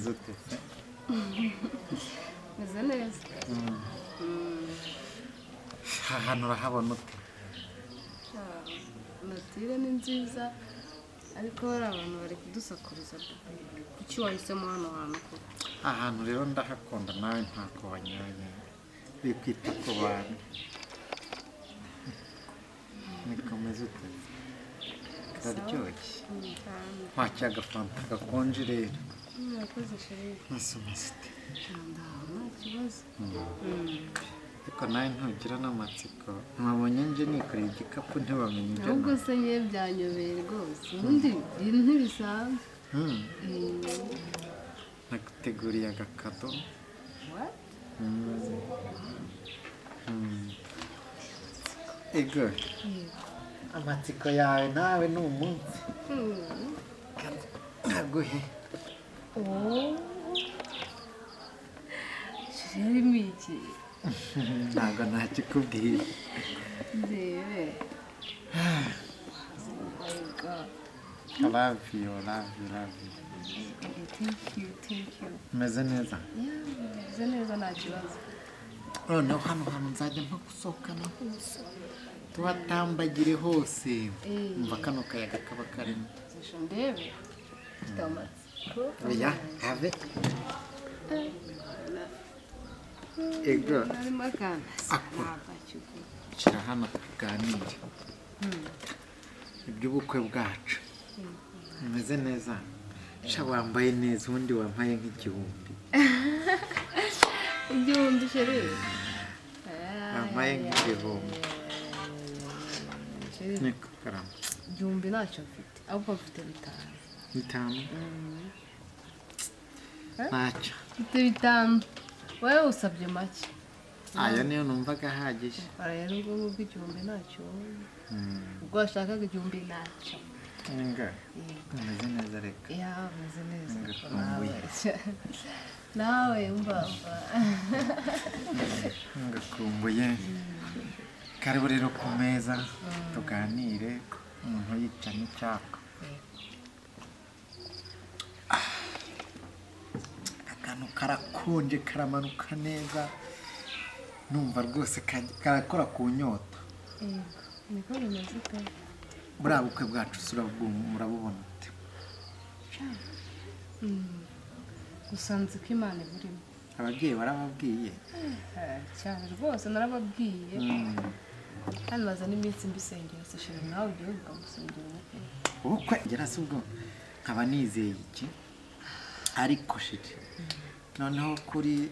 Umeze ute se? Meze neza. Aha hantu urahabona ute? Nature ni nziza, ariko hari abantu bari kudusakuriza. Kuki wahisemo hano hantu koko? Aha hantu rero ndahakunda. Nawe ntako wanyoye, wikwita ku bantu. Nikomeze ute? Kararyoshye. Wakira agafanta gakonje rero. Murakoze, chéri. Ese umeze ute? Ndaho, nta kibazo. Ariko nawe ntugira n'amatsiko? Mwabonye nje nikoreye igikapu, ntibamenye ibyo. Ahubwo se nyewe byanyobeye rwose, ubundi ibintu ntibisanzwe. Naguteguriye agakado. What? Ego, amatsiko yawe nawe ni umunsi ntaguhe. Oh. Chéri, harimo iki? Ntabwo ntakikubwira. Ndebe. Oh God. I love you, love you, love you. Thank you, thank you. Umeze neza? Yeah, meze neza, nta kibazo. Noneho hano hantu nzajya mpa gusohokana hose, tuhatambagire hose. Umva kano kayaga kaba karimo. Zisho ndebe. Mfite amatsiko. Oya, have. Ego. Harimo akantu. Ako. Ntabwo. Shyira hano tuganire iby'ubukwe bwacu. Umeze neza sha, wambaye neza. Ubundi wampaye nk'igihumbi. 1000, chéri? Wampaye nk'igihumbi. Chéri, niko karama. 1000 ntacyo mfite, ahubwo mfite 5. 5 ntacyo. Mfite 5, wowe usabye make. Aya niyo numvaga ahagije. Rero ubwo ngubwo 1000 ntacyo, ubwo washakaga 1000 ntacyo. Nga umeze neza reka. Yeah, umeze neza. Ngakumbuye. Nawe mba mba. Ngakumbuye. Karibu rero ku meza tuganire, umuntu yica n'icyaka. Akantu karakonje, karamanuka neza, numva rwose karakora ku nyota. Yego, niko bimeze pe. Buriya bukwe bwacu se murabubona ute? Gusa nzi ko Imana iburimo. Ababyeyi barababwiye? Cyane rwose, narababwiye kandi maze n'iminsi mbisengera. Se chéri, nawe ugiye ukamusengera ubukwe? Ubukwe ngera se ubwo nkaba nizeye iki? Ariko chéri, noneho kuri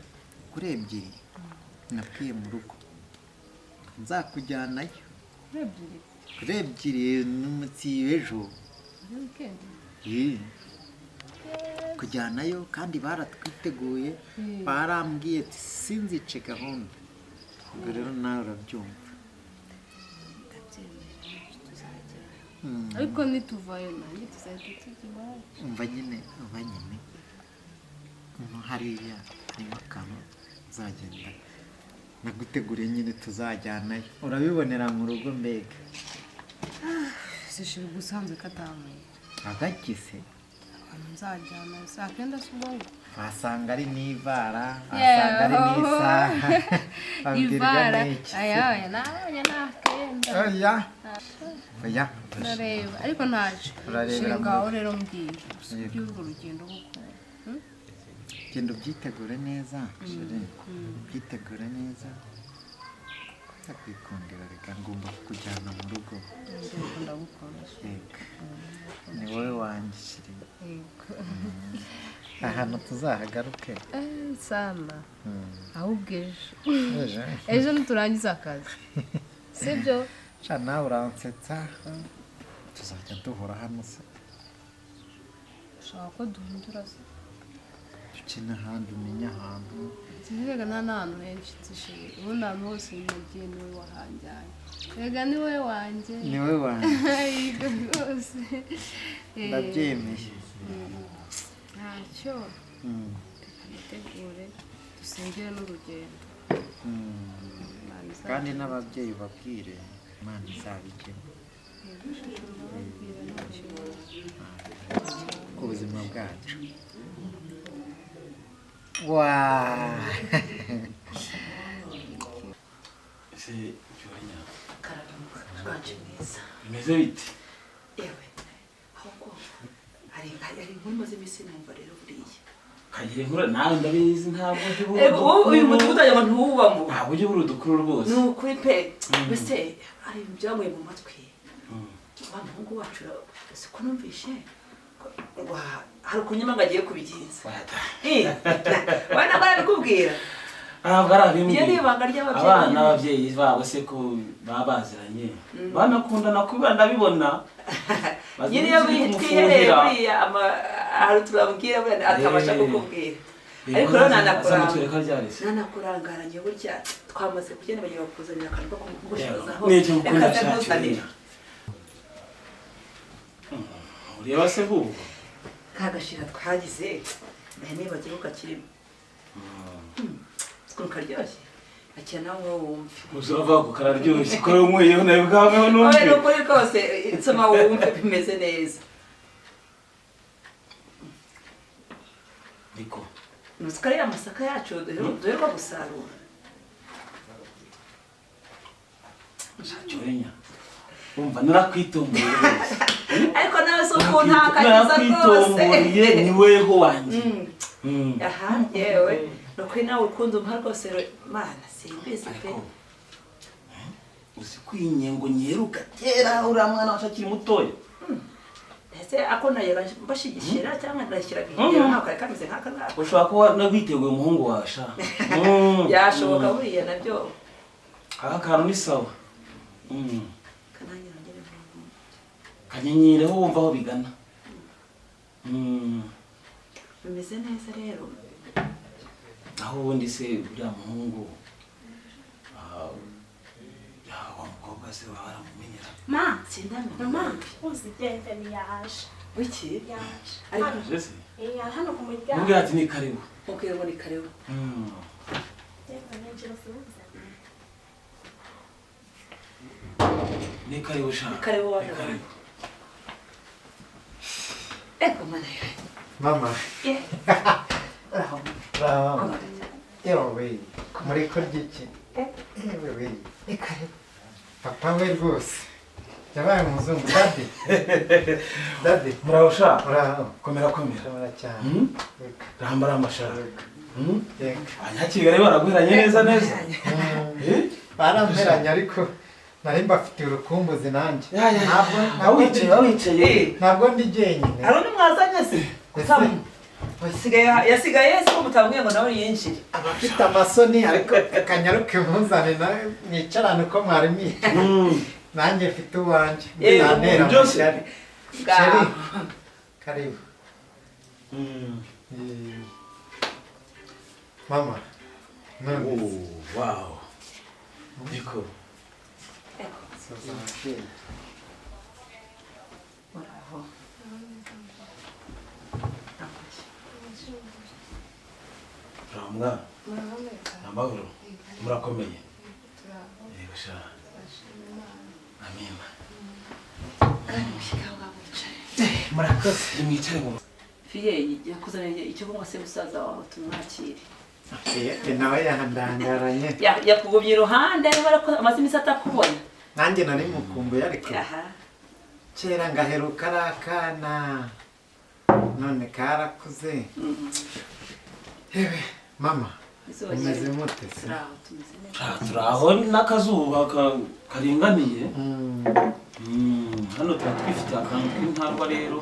2 nabwiye mu rugo nzakujyanayo. Kuri 2? Kuri 2 n'umunsi w'ejo. Muri weekend? Ye. Kujyanayo kandi baratwiteguye. Barambwiye ati sinzice gahunda. Ubwo rero nawe urabyumva. Ndabyemera, tuzajyana, ariko nituvayo nanjye tuzahita tujya iwacu. Umva nyine, umva nyine, nko hariya harimo akantu nzagenda naguteguriye nyine, tuzajyanayo, urabibonera mu rugo mbega. Se chéri, ubusanzwe katanywera? Agakise. Ahantu nzajyana saa kenda si ubwo? Wasanga ari n'ivara, wasanga ari n'isaha, babwirwa Ivara? n'iki? Aya, aya nabonye ni akenda. Oya, oya. Ndareba, ariko ntacyo. Urarebera Chéri, ngaho mu- rero mbwira Yego. by'urwo rugendo kuko Genda ubyitegure neza, chéri, ubyitegure neza. Ndakwikundira reka, ngomba kukujyana mu rugo. Yego, ndagukunda. Yego, ni wowe wanjye, chéri. Yego. Ahantu tuzahagaruke. Eh, sana. Ahubwo ejo. Ejo? Ejo niturangiza akazi, sibyo? Sha, nawe uransetsa. Tuzajya duhora hano se? Ushaka ko duhindura se? Dukina ahandi, umenye ahantu. Rega nta n'ahantu henshi nzi, chéri. Ubundi ahantu hose nagiye niwe wahanjyanye. Rega ni wowe wanjye. Ni wowe wanjye. Yego rwose. Ndabyemeye. Ntacyo. Reka nitegure, dusengere n'urugendo. Imana Kandi n'ababyeyi babwire, Imana izabigena. Yego, chéri, ndababwira, nta kibazo. Ku buzima bwacu. Wa. Ese Cyorinya Karamuka rwanje mwiza. Bimeze bite? Yewe. Ahubwo hari inkuru maze iminsi numva rero buriya. Kagira inkuru nawe ndabizi ntabwo ujya ubura. Ego wowe uyu mudugudu aya bantu wubamo. Ntabwo ujya ubura udukuru rwose. Ni ukuri pe. Mbese hari ibintu byanguye mu matwi. Wa muhungu wacu siko numvishe. Hari ukunyuma ngo agiye kubigenza. We ntabwo arabikubwira. Ntabwo arabimbwira. Iyo ni ibanga ry'ababyeyi. Abana n'ababyeyi babo se ko baba baziranye. Banakundana kubera ndabibona. Nyine iyo twihereye buriya hari turabwira buriya atabasha kukubwira. Ariko rero nanakurangaranye burya twamaze kugenda bagiye bakuzanira akantu ko kugushozaho. N'icyo gukunda cyakira. Ureba se ahubwo kagashira twagize nibagiwe kakirimo. Ukuntu karyoshye akira nawe wumve. Uzava ko kararyoshye ko unyweyeho nawe ubwawe numve. Oya nukuri rwose nsoma wumve bimeze neza. Niko. Nuzi ko amasaka yacu duheruka gusarura. Cyorinya. Umva narakwitomboye rwose. Ariko nawe si ukuntu ntakageza rwose. Narakwitomboye ni weho wanjye. Aha yewe. Nukuri nawe ukunda umpa rwose mana simbizi pe. Uzi ko inyengo nyeruka kera uriya mwana wacu akiri mutoya. Ese ako nayo mbashigishira cyangwa ndashyiraga igihe ntabwo kari kameze nk'aka ngaka. Ushobora kuba nagwiteguye umuhungu wawe sha. Yashoboka buriya nabyo. Aka kantu ni sawa. Kanyenyereho wumva aho bigana. Bimeze neza rero. Aho ubundi se uriya muhungu wa mukobwa se waba waramumenyera? Ma, sindamenya. Mama, uzigende yaje. Wiki? Yaje. Ariko se? Hano ku muryango. Mubwira ati ni karibu. Mubwira ngo ni karibu. Ni karibu sha. Ni karibu wana. Ego mana yawe. Mama. Uraho. Uraho. Yewe, muri kurya iki? Yewe, ni karibu. Papa we rwose. Yabaye umuzungu daddy. Daddy. Muraho sha. Muraho. Komera komera. Komera cyane. Ramba ramba sha. Abanyakigali baraguheranye neza neza. Baramperanye ariko nari mbafitiye urukumbuzi nanjye. Ntabwo wicaye. Ntabwo ndi jyenyine. Hari undi mwazanye se? Yasigaye se ko mutabwiye ngo nawe yinjire. Abafite amasoni ariko kanyaruke muzane nawe mwicarane uko mwari mwicaye. Nanjye mfite uwanjye. Ntantera amashyari. Sheri, karibu. Mama. Wow. Niko. Muraho. Ramwa. Amahoro. Murakomeye. Yego sha. Amina. Murakoze. Nimwicare ngo. Fiye yakuzaniye icyo kunywa se musaza wawe tumwakire. Fiye nawe yahandangaranye. Yakugumye iruhande ariko amaze iminsi atakubona. Nanjye nari mukumbuye ariko. Kera ngaheruka arakana. None karakuze. Yewe mama. Umeze mute se? Turaho n'akazuba karinganiye. Hano tuba twifitiye akantu k'intarwa rero.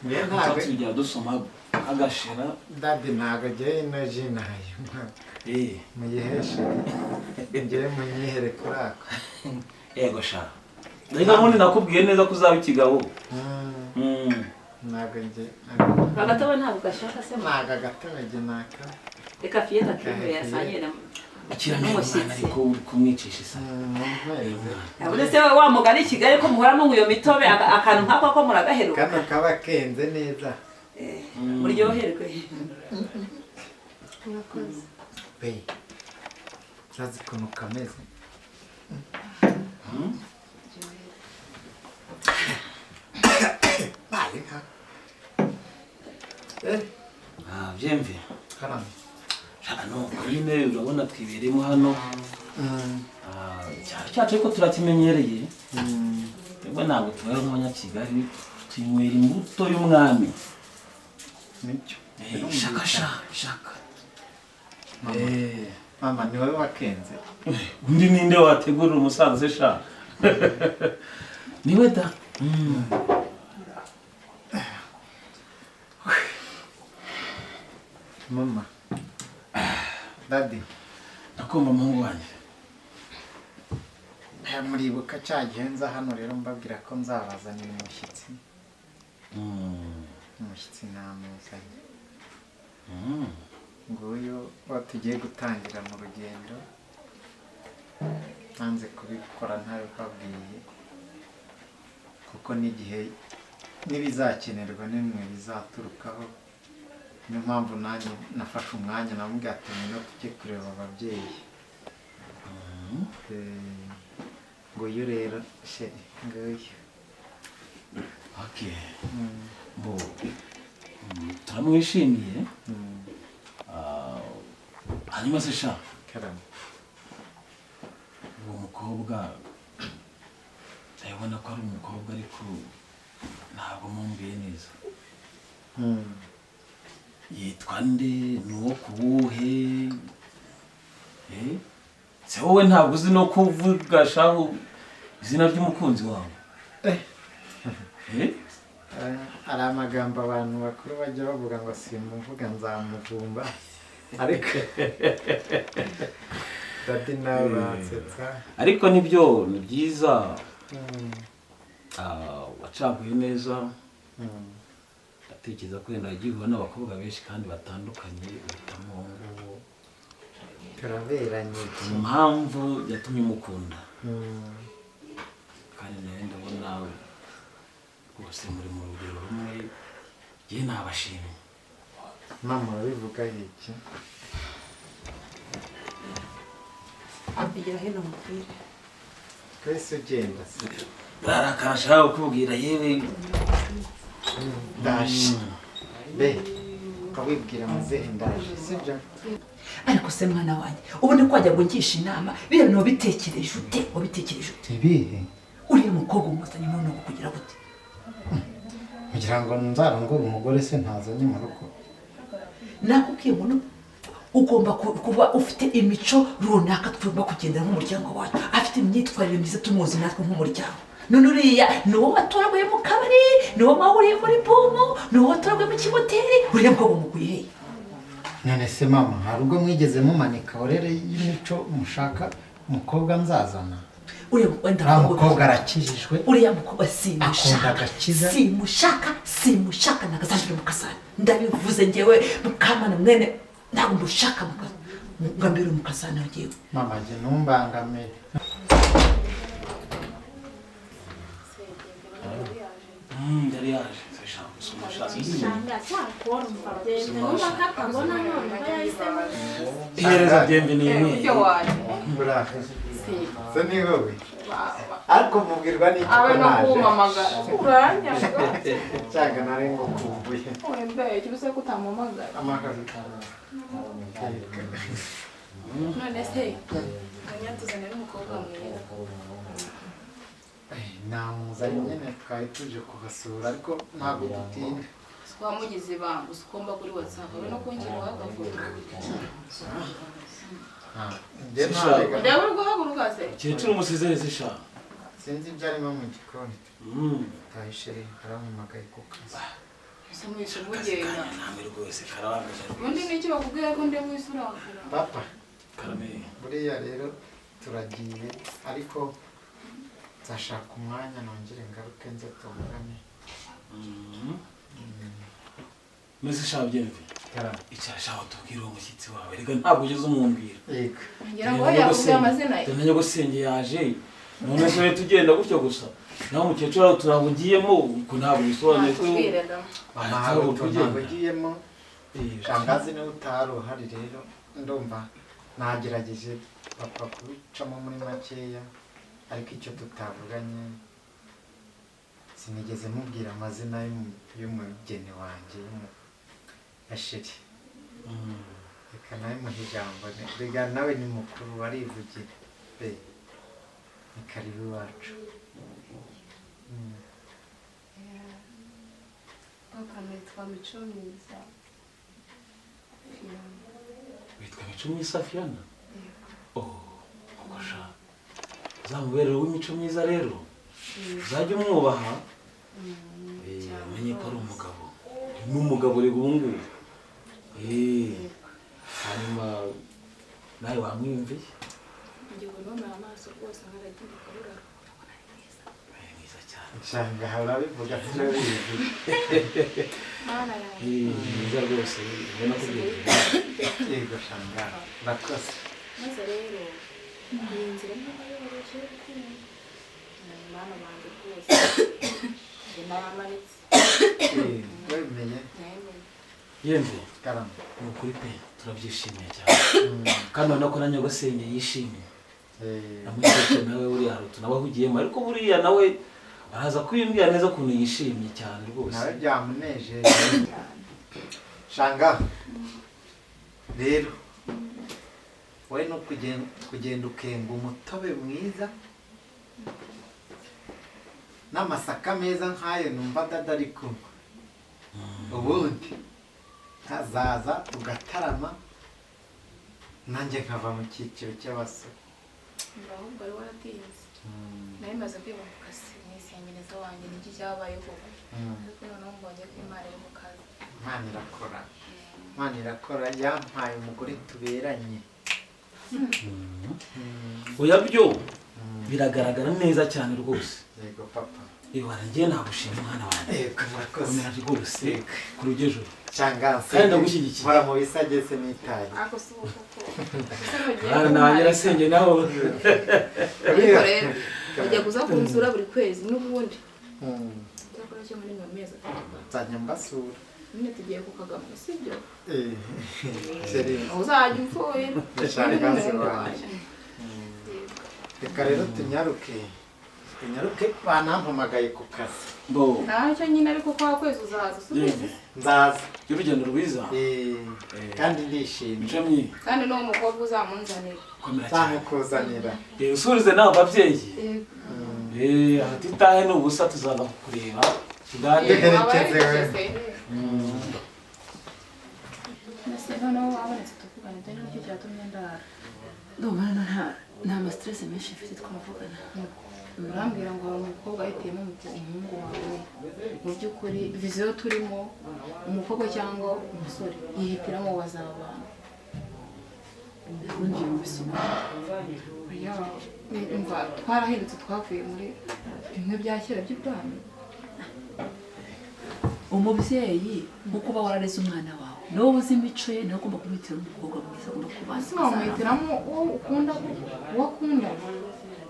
Ntabwo tujya dusoma agashira. Daddy ntabwo agiye ino ji nayo. Muyiheshe. Ngewe munyihere kuri ako. Yego sha. Reka nkundi nakubwiye neza ko uzaba ikigabo. Ntabwo nge. Agatobe ntabwo gashaka se. Ntabwo agatobe nge naka. Reka Fiyeta akimwe yasangiye na n'umushyitsi. Ariko uri kumwicisha isa. Nabone se wa mugani i Kigali ko muhora munywa iyo mitobe akantu nk'ako ko muragaheruka. Kano kaba kenze neza. Muryoherwe. Murakoze. Be. Urazi ukuntu kameze. Baye nka. Byemve. Karame. Hano nyine urabona twibereyemo hano. Icyaro cyacu ariko turakimenyereye. Twebwe ntabwo tubayeho nk'abanyakigali, twinywera imbuto y'umwami. Nicyo. Shaka sha, shaka. Mama ni wowe wakenze. Undi ninde wategurira umusaza se sha? Niwe da. Mama. Daddy. Nakumva muhungu wanjye. Muribuka cya gihe nza hano rero mbabwira ko nzabazanira umushyitsi. Umushyitsi namuzanye. Nguyu uwo tugiye gutangira mu rugendo. Nanze kubikora ntabibabwiye kuko n'igihe n'ibizakenerwa nimwe bizaturukaho. Niyo mpamvu nanjye nafashe umwanya namubwiye ati ngwino tujye kureba ababyeyi. Nguyu rero chéri, nguyu. Okay. Bo turamwishimiye. Hanyuma se sha, Karame. uwo mukobwa ndabona ko ari umukobwa ariko ntabwo mumbwiye neza. Yitwa nde? Ni uwo kuwuhe? Se wowe ntabwo uzi no kuvuga shahu izina ry'umukunzi wawe? Hari amagambo abantu bakuru bajya bavuga ngo simuvuga nzamuvumba, ariko Daddy nawe uransetsa. Ariko nibyo ni byiza. Wacaguye neza. Ndatekereza ko wenda wagiye uhura n'abakobwa benshi kandi batandukanye, uhitamo nguwo. Turaberanye. Impamvu yatumye umukunda. Kandi nawe ndabona rwose muri mu rugero rumwe, njye nabashimye. Mama urabivuga iki? Igira hino mubwire. Twese ugenda se. Urarakara ashaka kukubwira yewe. Ndaje. Be, ukawibwira muzehe ndaje, sibyo? Ariko se mwana wanjye, ubu ni kwajya ngo ngishe inama, biriya bintu wabitekereje ute? Wabitekereje ute? Ibihe? Uriya mukobwa umuzanye none ubu kugira gute? Kugira ngo nzarongore umugore se ntazanye mu rugo. Nakubwiye ngo ugomba kuba ufite imico runaka tugomba kugendera nk'umuryango wacu, afite imyitwarire myiza tumuzi natwe nk'umuryango. None uriya ni uwo watoraguye mu kabari, ni uwo mwahuriye muri bumu, ni uwo watoraguye mu kimoteri, uriya mukobwa umukuye hehe? None se mama, hari ubwo mwigeze mumanika orere y'imico mushaka umukobwa nzazana? Uriya mukobwa arakijijwe. Uriya mukobwa simushaka. Simushaka, simushaka nagazanjira mukasana. Ndabivuze ngewe Mukamana mwene ntabwo mbushaka ngambira mukasana ngewe. Mama nge ntumbangamire. Yari yaje. Ihereza byembe ni imwe. Se ni wowe. Ariko mubwirwa n'iki ko naje? Cyaga nari ngukumbuye. None se kanyatuzanira umukobwa mwiza. Namuzanye nyine twari tuje kubasura ariko ntabwo dutinda. Twamugize ibanga usikomba kuri WhatsApp we no kongera agafoto. Ndabona uri guhaguruka se? Umukecuru umusezereze sha. Sinzi ibyo arimo mu gikoni. Tahishe arampamagaye ku kazi. Ese mwese mugenda. Namwe rwose karabamije. Ubundi n'iki bakubwiye ko ndi mwese urakura? Papa. Karame. Buriya rero turagiye ariko nzashaka umwanya nongere ngaruke nze tuvugane. Mbese sha byemve. Icara sha utubwire uwo mushyitsi wawe. Reka ntabwo ugeze umumbwira. Yego. Ngira ngo yavuze amazina ye. Tumenye gusenge yaje. None se tugenda gutyo gusa. Naho umukecuru aho turabugiyemo uko ntabwo bisobanuye ko ntabwo tugiyemo. Shangazi niwe utari uhari rero ndumva nagerageje papa kubicamo muri makeya ariko icyo tutavuganye sinigeze mubwira amazina y'umugeni wanjye ya Sheri. Reka nawe muhe ijambo, rega nawe ni mukuru arivugira be. Ni karibu iwacu. Papa, nitwa Mico Myiza Fiona. Witwa Mico Myiza Fiona? Oh, ubwo sha uzamuberere w'imico myiza rero, uzajya umwubaha, umenye ko ari umugabo, ni umugabo rega ubu ngubu. Hanyuma nawe wamwiyumviye. Ngiye numara amaso rwose nkaragiye kurura, urabona ari mwiza. Mwiza cyane. Nsanga urabivuga turabizi. Mana yanjye! Mwiza rwose, ubona ko byegereye. Yego shanga, urakoze. Maze rero iyi nzira niba yoroshye y'urukundo, mana banjye, rwose njye naramanitse. Wemeye? Nemeye. Yemve. Karama. Ni ukuri pe, turabyishimiye cyane, kandi urabona ko na nyogosenge yishimiye. Namwicaye nawe, buriya hari utuntu aba ahugiyemo, ariko buriya nawe araza kubimbwira neza ukuntu yishimye cyane rwose. Nawe byamunejeje shanga. Rero wowe no kugenda ukenga umutobe mwiza n'amasaka meza nk'ayo numva dada ari kunywa, ubundi nkazaza tugatarama, nanjye nkava mu cyiciro cy'abasore. Ahubwo wari waratinze, nari maze kwiba mu kazi mwisengereza wanjye, niki cyabaye koko? Ariko noneho mbonye ko Imana iri mu kazi. Imana irakora, Imana irakora, yampaye umugore tuberanye. Oya, byo biragaragara neza cyane rwose. Yego papa. Ewa, njye nagushima umwana wanjye. Yego, murakoze. Komera rwose ku rugejuru. Shanganse. Kandi ndagushyigikiye. Nkora mu bisagese nitaye. Ariko si ubu koko, ese ntugiye Mwana nawe nyirasenge nawe. Ariko rero ujya kuza kunsura buri kwezi n'ubundi, cyakora cyo muri nka mezi 3. Nzajya mbasura. Nyine tugiye ku Kagame, sibyo? Eh, chéri. Uzajya umfuhira. Shangazi wanjye. Reka rero tunyaruke, tunyaruke, banampamagaye ku kazi. Bo. Ntacyo nyine, ariko kwa kwezi uzaza usubize. Nzaza. Urugendo rwiza. Eh, kandi ndishimye. Mico myiza. Kandi n'uwo mukobwa uzamunzanira. Komera cyane. Nzamukuzanira. Usurize nawe ababyeyi. Aho titahe ni ubusa, tuzaza kukureba tuganire. Duherekeze we. Mbese noneho wabonetse tuvugane, dore nicyo cyatumye ndara. Ndumva nta ma stress menshi mfite, twavugana. Urambwira ngo hari umukobwa wahitiyemo umuhungu wawe. Mu by'ukuri vision turimo, umukobwa cyangwa umusore yihitiramo uwo bazabana. Ubundi mubisoma. Oya, umva, twarahindutse, twavuye muri bimwe bya kera by'ubwami. Umubyeyi nkuko uba warareze umwana wawe, niwe uzi imico ye, niwe ugomba kumuhitiramo umukobwa mwiza ugomba kubana. Ese wamuhitiramo uwo ukunda, uwo akunda?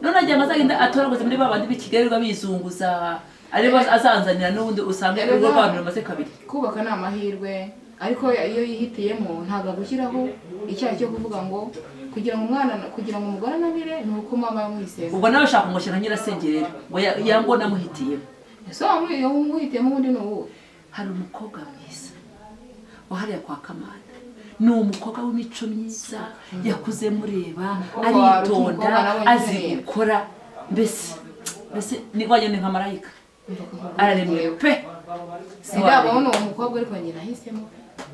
None agira ngo azagenda atoraguze muri ba bandi b'i Kigali bizunguza, aribo azanzanira n'ubundi, usanga urugo rwabo rumaze kabiri. Kubaka ni amahirwe, ariko iyo yihitiyemo ntabwo agushyiraho icyaha cyo kuvuga ngo kugira ngo umwana, kugira ngo umugore ananire ni uko mama yamuhisemo. Ubwo nawe ushaka kumushyira nka nyirasenge rero, ngo yango namuhitiyemo. Ese wamuhitiyemo ubundi ni uwuhe? Hari umukobwa mwiza wahariya kwa Kamana, ni umukobwa w'imico myiza, yakuze mureba. Umukobwa wawe, Aritonda. umukobwa nawe Azi nkeneye. gukora, mbese ni wajya ni nka marayika, araremye pe. Sindabona uwo mukobwa, ariko njye nahisemo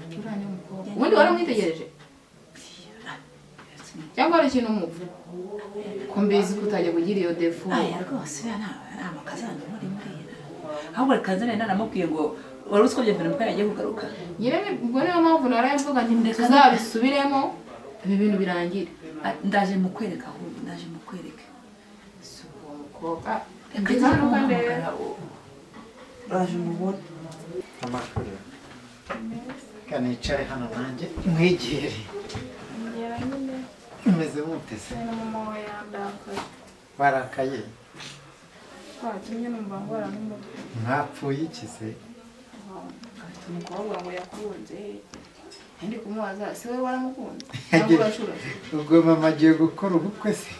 uriya ni umukobwa. Ubundi waramwitegereje cyangwa hari ikintu umupfa ko mbizi ko utajya kugira iyo défaut? Aya rwose uriya nta makazana muri muriya, ahubwo reka nzane, naramubwiye ngo wari uzi ko byemera mukanya agiye kugaruka. Nyine ubwo niyo mpamvu naraye mvuga nti tuzabisubiremo, ibi bintu birangire. Ah, ndaje mukwereka, ahubwo ndaje mukwereke. Si uwo mukobwa. Reka Ngeze nze hano kandi kumuhamagara, uraje umubone. Amakuru? Kanicare hano nanjye mwegere. Ngera nyine. Umeze mute se? Na mama wawe yandakaye. Warakaye? Twatumye numva ngora n'umutwe. Mwapfuye iki se? Afite umukobwa ngo yakunze, ndi kumubaza se we waramukunze cyangwa urashura? Ubwo mama agiye gukora ubukwe se?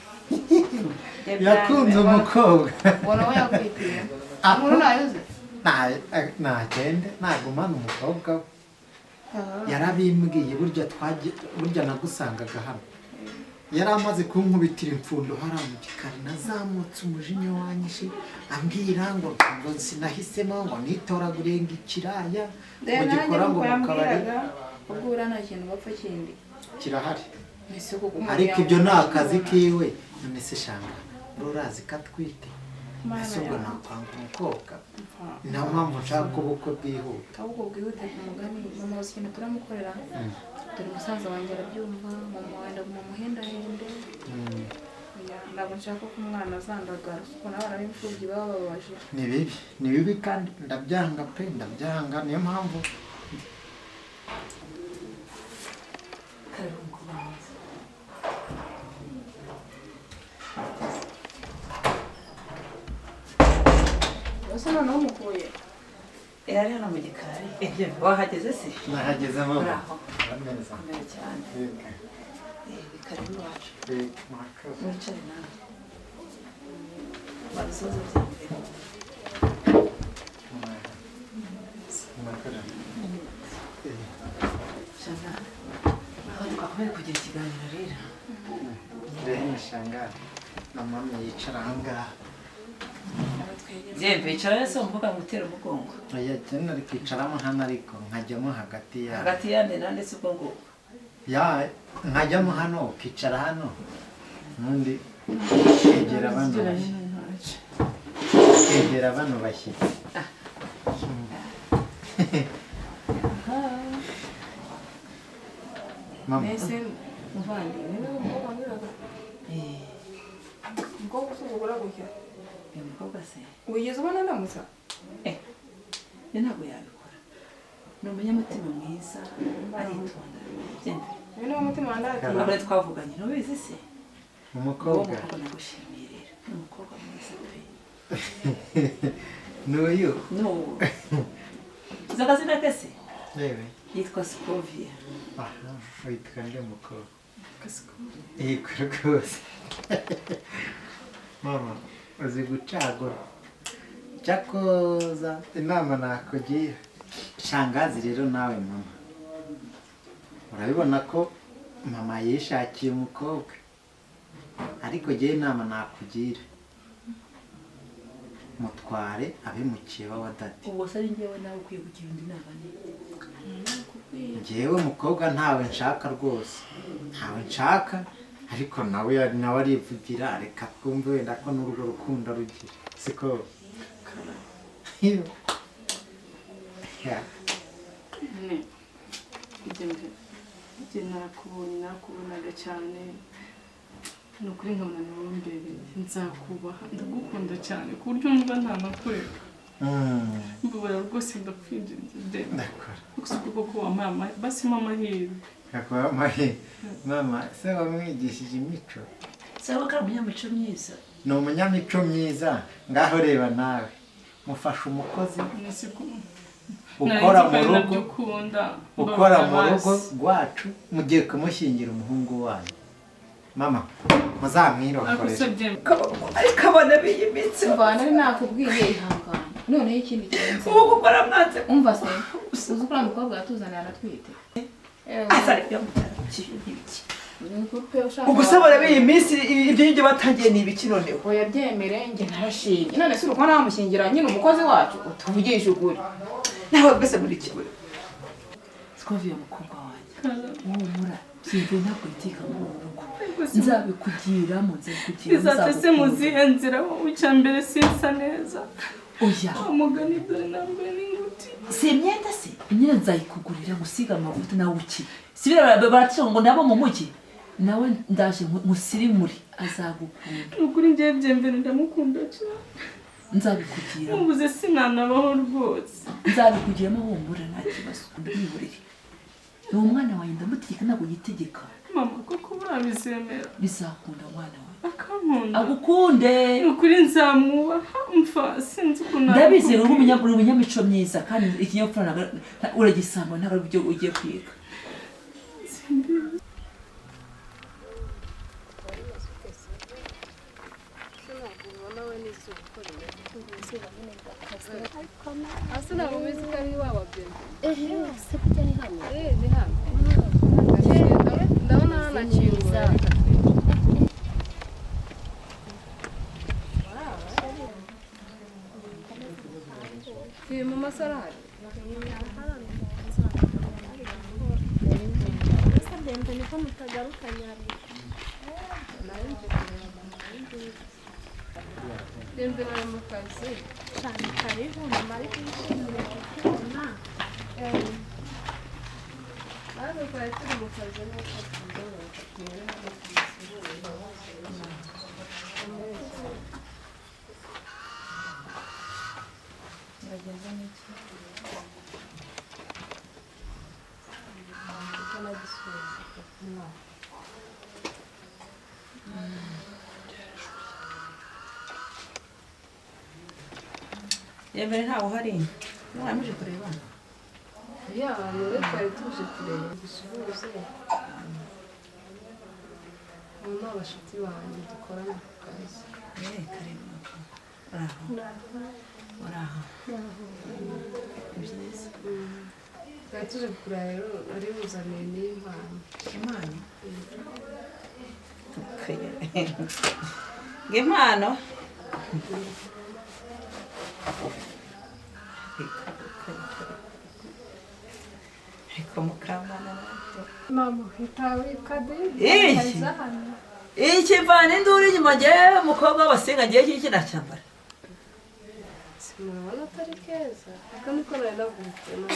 Yakunze umukobwa? Ngo nawe yakwitiye. Ah. Inkuru ntayo uzi. Nagende nagumana umukobwa we. Yarabimbwiye burya twagiye, burya nagusangaga hano. Yari amaze kunkubitira imfundo hariya mu gikari, nazamutse umujinya wanyishe, ambwira ngo sinahisemo, ngo nitoraguriye ngo ikiraya ngo gikora ngo mu kabari. Ubwo uriya nta kintu bapfa kindi kirahari. Ese koko umuntu Ariko ibyo ni yamufasha akazi kubona? kiwe. None se shanga, urazi ko atwite? Mana Ese ubwo yanjye. nakwanga umukobwa? Ni nayo mpamvu nshaka ko ubukwe bwihuta. Ahubwo bwihute ku mugani mama, uzi ikintu turamukorera? Dore musaza wanjye arabyumva, mama wanjye aguma muhendahende. Oya, ntabwo nshaka ko umwana azandagara ukuntu abana b'imfubyi baba bababaje. Ni bibi, ni bibi, kandi ndabyanga pe, ndabyanga. Niyo mpamvu Karibu umukobwa mwiza. Ese noneho umukuye? Yari hano mu gikari. Ibyo wahageze se? Nahageze mama. Uraho? Urameze? Komera cyane. Yego. Karibu iwacu. Yego, murakoze. Mwicare nawe. Babisoza bya mbere. Murakoze. Shana, aho twakomeye kugira ikiganiro rero. Rehema, shanga na mama yicara ahangaha. Byembe, icara se umvuga ngo utere umugongo. Oya, jye nari kwicaramo hano, ariko nkajyamo hagati ya Hagati yande nande se ubwo ngo? Ya, nkajyamo hano, ukicara hano, ubundi egera bano bashyitsi, egera bano bashyitsi. Mama. Mbese muvandi, niwe umukobwa wambwiraga? Eh, Umukobwa usuzugura gutya? Uyu mukobwa se? Wigeze ubona ndamutsa? Eh, ni ntabwo yabikora. Ni umunyamutima mwiza, aritonda. Byembe. Uyu niwo mutima wandatiye. Ntabwo twavuganye, ntubizi se? Uwo Umukobwa mukobwa nagushimiye rero. Ni umukobwa mwiza pe. N'uyu? No. Uzi akazina ke se? Yewe. Yitwa Scovia. Aha, witwa nde mukobwa? Yego rwose mama, uzi gucagura. Cyakoza inama nakugira, shangazi rero, nawe mama, urabibona ko mama yishakiye umukobwa, ariko jyewe inama nakugira, mutware abe mukeba wa dadi. Ubwo se ari njyewe nawe ukwiye kugira indi nama ni? Njyewe umukobwa ntawe nshaka rwose, ntawe nshaka, ariko nawe arivugira. Reka twumve wenda ko n'urwo rukundo rugira siko. Ya. Ne ibyo njye narakubonye, narakubonaga cyane, ni ukuri nkabona ni wowe mbereye, nzakubaha, ndagukunda cyane ku buryo numva ntanakureka. Mbabara rwose, ndakwinginze de. Ndakora. Gusa ukuboko wampaye basi mpa amahirwe. Yakuba amahirwe mama se wamwigishije imico. Saba ko ari umunyamico myiza. Ni umunyamico myiza. Ngaho reba nawe, mufasha umukozi ukora mu rugo, ukunda. ukora mu rugo rwacu, mugiye kumushyingira umuhungu wanyu. Mama, muzamwirongoreje. Ariko abana b'iyi minsi. Umva, nari nakubwiye ihangane. Noneho ikindi kirenze, Ubu gukora mwanze. Umva se, uzi ko uriya mukobwa yatuzaniye aratwite? Azari byamucyara ibiki? Ni pe ushaka. Ubwo se abana b'iyi minsi ibyo ngibyo batangiye ni ibiki noneho? Oya, byemere, njye narashimye. None se uri kubona wamushyingira nyine umukozi wacu? Utuvugishe ukuri. Nawe mbese muri kimwe. Scovia, mukobwa wanjye, humura, byimve ntabwo iteka muri uru rugo, nzabikugiramo, nzabikugiramo. Bizaca se mu zihe nzira wowe? Icya mbere sinsa neza. Oya. Umugani dore nambaye n'inguti. Si imyenda se? Imyenda nzayikugurira, ngusiga amavuta nawe uki si biriya baracisha ngo nabo mu mujyi, nawe ndaje nkusirimure, azagukunda. Ni ukuri ngiye byemvere, ndamukunda cyane. Nzabikugiramo. Mubuze sinanabaho rwose. Nzabikugiramo, humura, nta kibazo, ndabihorere, ni umwana wanjye, ndamutegeka ntabwo yitegeka. Mama, koko burabizemera? Bizakunda mwana we. Akankunda? Agukunde. Ni ukuri nzamwubaha, mfa sinzi ukuntu. Ndabizi, uri umunyamico myiza, kandi ikinyabupfura uragisanga, ntabwo ari byo ugiye kwiga. Simbizi. Ntabwo ubona. Nawe n'izuba uko rimeze. Izuba nyine rirakaze. Hasi ntabwo ubizi ko ari iwabo Bienvenue. Ehe, se kujya ni hano? Eh, ni hano. Ndabona hanakingura. Iyi mama se arahari? Niko mutagarukanye. Bienvenue ari mu kazi. Cyane, karibu mama, ari kwishimira kukubona. Natwe twari turi mu kazi nuko tugorora tumere hano tumusuhuze. Muragenda n'iki? Kuko nagisuhuza. Yemere ntawe uhari, mwamuje kureba. Ya, niwe twari tuje kureba dusuhuze. Abo ni abashuti banjye dukorana ku kazi. Eh, karibu. Uraho? Uraho? Ni byiza. Twari tuje kureba rero, ari buzaniye n'impano. Impano? Ngo impano? Ariko mukamana nawe. Mama, witwa Iki? Iki mvana induru inyuma, ngewe umukobwa w'abasinga ngewe iki nacyambara. Simurabona atari keza? Aka niko nari navutse none.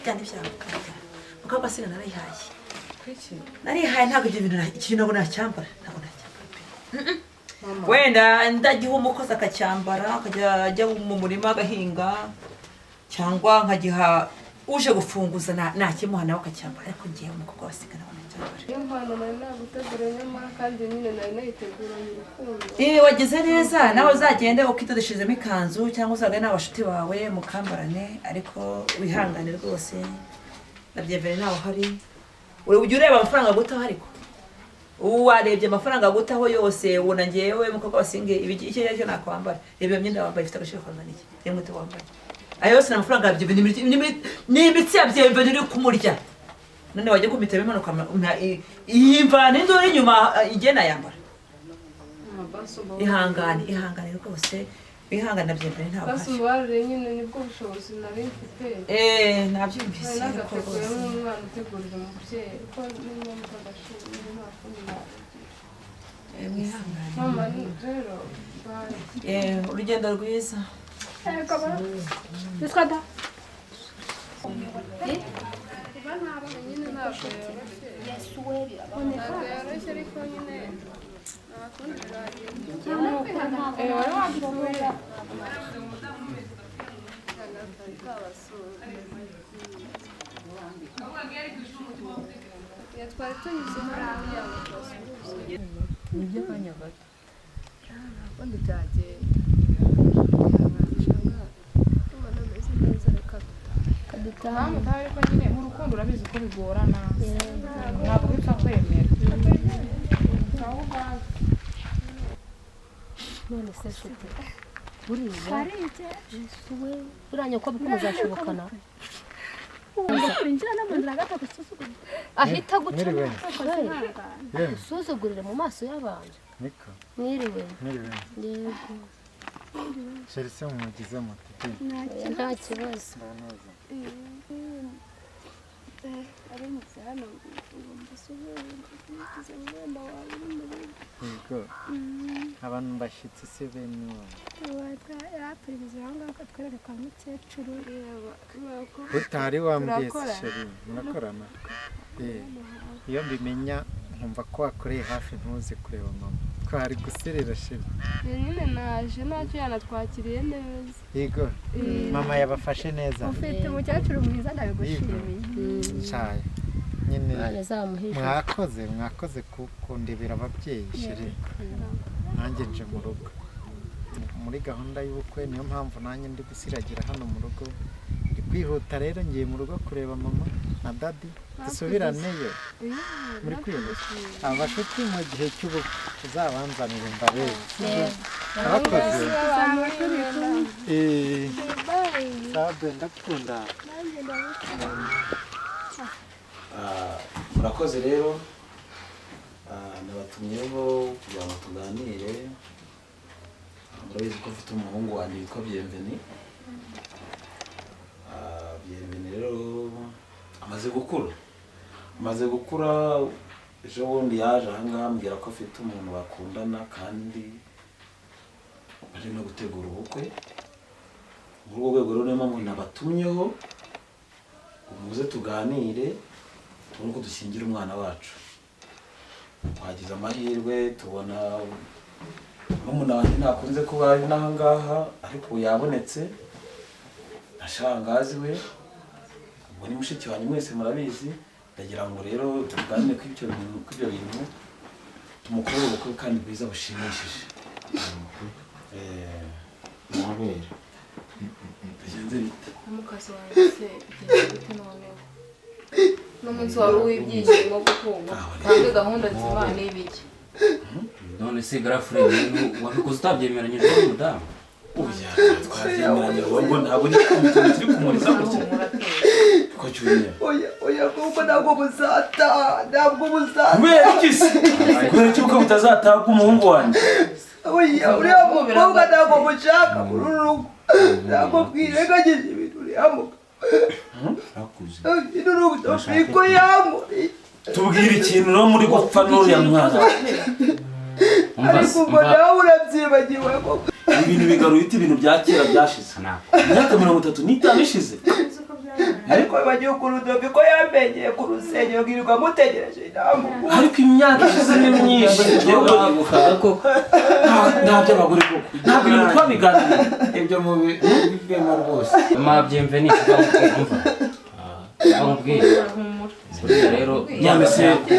Byandi byawe mukobwa w'abasinga narayihaye. Kuki? Narihaye, ntabwo ibyo bintu iki ntabwo nacyambara, ntabwo nacyambara pe. Wenda ndagiha umukozi akacyambara, akajya ajya mu murima agahinga, cyangwa nkagiha uje gufunguza nakimuha nawe akacyambara, ariko ngewe umukobwa w'abasinga ntabwo nacyambara. Niyo mpano nari naguteguriye, nyamara kandi nyine nari nayiteguranye urukundo. Eh, wagize neza. Nawe uzagende ukidodesherezamo ikanzu, cyangwa uzagane n'abashuti bawe mukambarane, ariko wihangane rwose na Bienvenue ntawe uhari. Uri ujya ureba amafaranga agutaho, ariko ubu warebye amafaranga agutaho yose, ubona ngewe mukobwa wasinge icyo ari cyo nakwambara? Reba iyo myenda wambaye ifite agaciro kangana iki? Reba inkweto wambaye, ayo yose ni amafaranga ya Bienvenue, ni imitsi ya Bienvenue iri kumurya. None wajya kumitamo impanuka, iyi mvana induru inyuma igiye nayambara? Ihangane, ihangane rwose, wihangane na Bienvenue ntawe Basi uhari. umbabarire nyine, nibwo bushobozi nari mfite. Eh, nabyumvise. Nari Ariko nagateguye rwose nk'umwana utegurira umubyeyi, kuko niyo mpamvu agashimwe nta kundi nabigira. Eh, mwihangane. Mama rero, bye. Eh, urugendo rwiza. Witwa da? Nyine ntabwo yoroshye. Ntabwo yoroshye, ariko nyine nta kundi byagenda. Eh, wari wadusuye. Ya, twari tunyuze hariya ngo tubasuhuze. Ni iby'akanya gato. Nta kundi byagenda. Ndumva nameze neza, reka dutahe. Mama utaha, ariko nyine mu rukundo urabizi ko bigorana, ntabwo bipfa kwemera. None se nshuti, buriya Yesu we, buriya nyoko bwo muzashobokana? Ahita guca Mwiriwe. usuzugurire mu maso y'abantu. Niko. Mwiriwe. Mwiriwe. Yego. Chérie, se mumugize muti? Oya, nta kibazo. Neza. Aramutse hano ngo mbasuhuze, umwana wawe uri mu rugo. Yego. Abantu bashyitsi se bene wawe? Yaraperereza aho ngaho akatwereka kwa mukecuru. Utari wambwiye se? Turakora. Chérie, murakorana? Eh, iyo mbimenya nkumva ko wakoreye hafi ntuze kureba mama, twari guserera chérie. Nyine naje ntacyo, yanatwakiriye neza. Yego, mama yabafashe neza. Ufite umukecuru mwiza, ndabigushimiye. Cyayi nyine. Imana izamuhe ijuru. Mwakoze, mwakoze kundebera ababyeyi chérie. Nanjye nje mu rugo muri gahunda y'ubukwe, niyo mpamvu nanjye ndi gusiragira hano mu rugo, ndi Kwihuta rero, ngiye mu rugo kureba mama na daddy, dusubiraneyo. Muri kwiyemeza abashuti mu gihe cy'ubukwe uzabanzanire mbarebe. Abakoze. Sabe, ndakunda. Murakoze rero. Nabatumyeho kugira ngo tuganire. Murabizi ko mfite umuhungu wanjye witwa Bienvenu. Bienvenu rero amaze gukura. Ejo bundi yaje ahangaha ambwira ko afite umuntu bakundana kandi bari no gutegura ubukwe. Muri urwo rwego rero, niyo mpamvu nabatumyeho ngo muze tuganire, tubone uko dushyingira umwana wacu. Twagize amahirwe tubona murumuna wanjye ntakunze kuba ari n'aha ngaha, ariko ubu yabonetse na shangazi we, ubwo ni mushiki wanjye, mwese murabizi. Ndagira ngo rero tuganire kuri ibyo bintu, tumukorere ubukwe kandi bwiza bushimishije. Mubera. Bigenze bite? Mukazi wanjye se bigenze bite noneho? N'umunsi wari uw'ibyishimo, kuko kandi gahunda nzima ni ibiki? None se garafure, ibintu wabikoze utabyemeranyije n'umudamu? Oya, twabyemeranye, ahubwo ntabwo ndi kumva turi kumuriza gutya ko cyuriye. Oya, oya, kuko ntabwo buzataha, ntabwo buzataha. Kubera iki se? Kubera iki ubukwe butazataha bw'umuhungu wanjye? Oya, uriya mukobwa ntabwo mushaka muri uru rugo. Ntabwo bwirengagije ibintu uriya mugabo iko yankoreye. Tubwire ikintu rero muri gupfa n'uriya mwana. Ariko ubwo nawe urabyibagiwe koko? Ibintu bigaruye ute ibintu bya kera byashize, imyaka 35 ishize? Ariko wibagiwe ukuntu Doviko yamenyeye ku rusengero, nkirirwa mutegereje, ntamukunda. Ariko imyaka ishize ni myinshi. Nta by'abagore koko, ntabwo ibintu twabiganiriye. Ibyo mubivemo rwose. Ma Bienvenu, umva, umva buriya rero.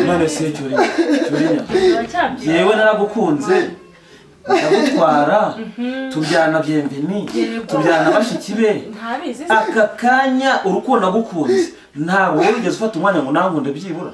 None se Cyurinya, Cyurinya, yewe naragukunze, ndagutwara, tubyana Bienvenu, tubyana bashiki be. Ntabizi. Aka kanya urukundo nagukunze, ntabwo wowe wigeze ufata umwanya ngo nankunde byibura,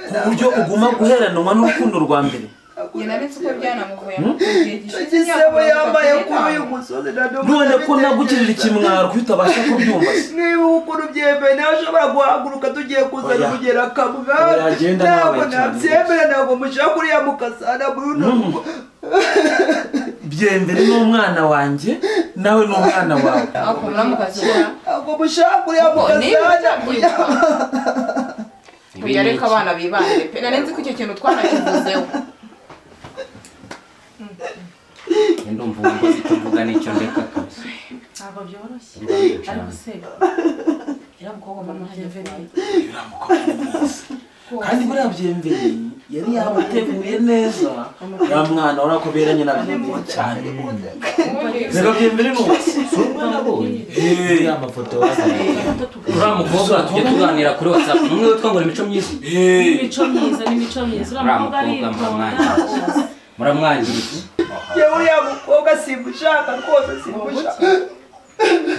ku buryo uguma guheranwa n'urukundo rwa mbere. Njye nari nzi uko byanamuvuye mu gihe gishize. Igisebo yambaye kuri uyu musozi na None ko nagukirira ikimwaro, kuko utabasha kubyumva se? Niba ukuntu byemeye nawe ashobora guhaguruka tugiye kuzana Oya. umugera akamwara. Oya, genda. Ntabwo Nawe cyane. Nabyemera, ntabwo mushaka uriya mukasana muri runo rugo. Bienvenu ni umwana wanjye, nawe ni umwana wawe. Ariko muramukazi. Ntabwo mushaka uriya Niba mukasana. utabyibuka, oya, reka abana bibanire pe. Nari nzi ko icyo kintu twanakivuzeho. Ndumva ubwo icyo mvuga n'icyo ndeka kabisa. Ntabwo byoroshye. Ndumva bincana. Ariko se uriya mukobwa mama Bienvenu? Uriya mukobwa ni mwiza, kandi buriya Bienvenu yari yamuteguye neza. Uriya mwana urabona ko beranye na Bienvenu cyane. Reka, Bienvenu ni uwo. Si umwe nabonye uriya mafoto wazanye? Uriya mukobwa tujya tuganira kuri WhatsApp, ni umwe witwa ngo ni Mico Myiza. Ni imico myiza, ni imico myiza uriya Uriya mukobwa. mukobwa Aritonda. Muramwangiritse, muramwangiritse. Yewe, uriya mukobwa simushaka rwose, simushaka.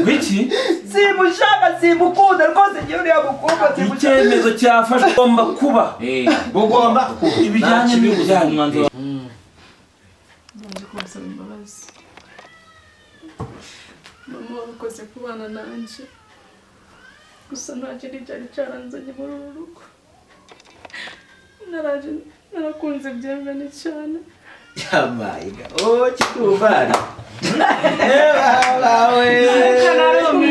Wiki? Simushaka, simukunda rwose njyewe uriya mukobwa simushaka. Icyemezo cyafashwe, ugomba kuba Ugomba kuba. Ibijyanye n'ibijyanye. Umwanzuro. Nje kubasaba imbabazi. Mama, warakoze kubana nanjye, gusa nta kindi cyari cyaranzanye muri uru rugo. Naraje narakunze Bienvenu cyane. Yamayiga, oh, kikubana bawe.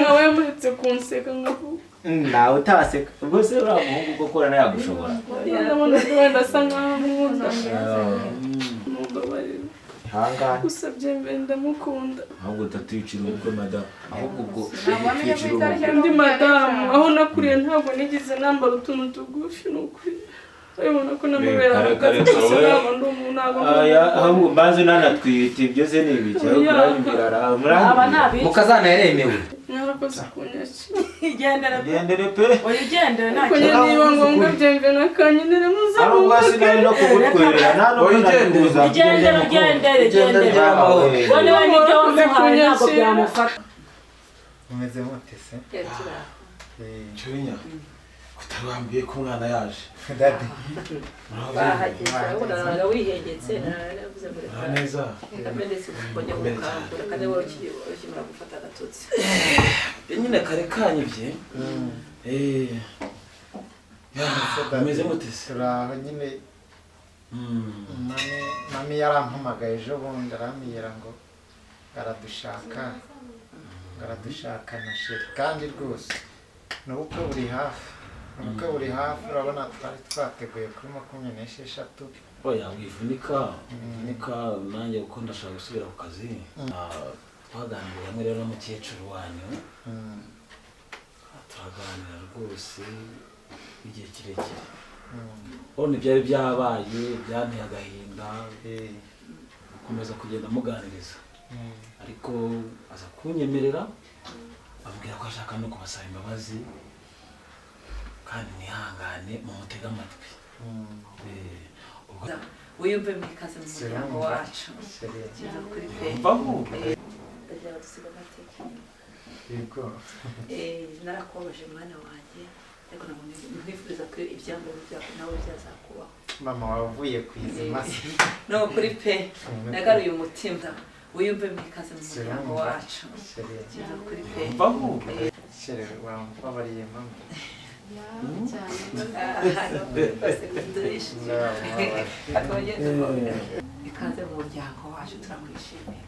Nawe yamuretse kunseka nkavuga. Nawe utaseka, ubwo se uriya muhungu koko yagushobora? Ndabona ko wenda asa nkaho ankunda, mumbabarire. Ihangane. Gusa Bienvenu ndamukunda. Ahubwo utatwicira ubukwe, madamu. Ahubwo ubwo Ntabwo wamenya ko itariki Ndi madamu, aho nakuriye ntabwo nigeze nambara utuntu tugufi. Ni ukuri, urabibona ko n'amabere Reka, ahagaze. reka, Gusa we. ntabwo ndi umuntu, ntabwo ndi Aya, umuntu. ahubwo mbanze nanatwite, ibyo se ni ibiki? Ahubwo uranyumvira, Aba muranyumvira. ni abica. Mukazana yaremewe. Mwarakoze kunyakira. Igendere. Gendere pe. Oya, ugendere, nta Ariko nyine niba ngombwa Bienvenu akanyenere. Ari ubwo sinari no kugutwerera, nta nubwo Oya, nari ugendere. kuza. Ugendere, ugendere, ugendere. By'amahoro. Wowe niba n'ibyo wamuhaye ntabwo Kunyakira. byamufata. Umeze mute se? Cyurinya kutarambwiye ko umwana yaje. Daddy. Bahageze urabona wihengetse naravuze ngo reka neza. Ndetse kujya gukangura kandi wowe ukimara gufata agatotsi. Nyine kare kanyivye. Umeze mute se? Turaho nyine. Mami yarampamagaye ejo bundi arambwira ngo aradushaka na sheri kandi rwose n'ubukwe buri hafi. Ubukwe buri hafi urabona twari twateguye kuri 26. Oya wivunika nanjye kuko ndashaka gusubira ku kazi. Twaganiriye hamwe rero n'umukecuru wanyu. Turaganira rwose igihe kirekire. Urabona ibyari byabaye byanteye agahinda gukomeza kugenda muganiriza. Ariko aza kunyemerera ambwira ko ashaka no kubasaba imbabazi kandi nihangane mumutege amatwi. Wiyumve mwikaze mu muryango wacu. Narakubabaje mwana wanjye ariko nkwifuriza ko ibyangombwa byawe nawe byazakubaho. Mama wavuye ku izima se? No kuri pe nagaruye umutima. Wiyumve mwikaze mu muryango wacu. Kuri pe. Sheri wambabariye mama. Ikaze mu muryango wacu turakwishimiye.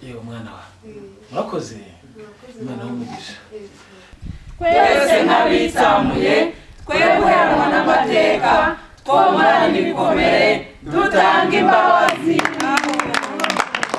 Yewe mwana wa murakoze. Imana w'umugisha. Twese nk'abitsamuye tweguheranwa n'amateka twomorana ibikomere dutanga imbabazi.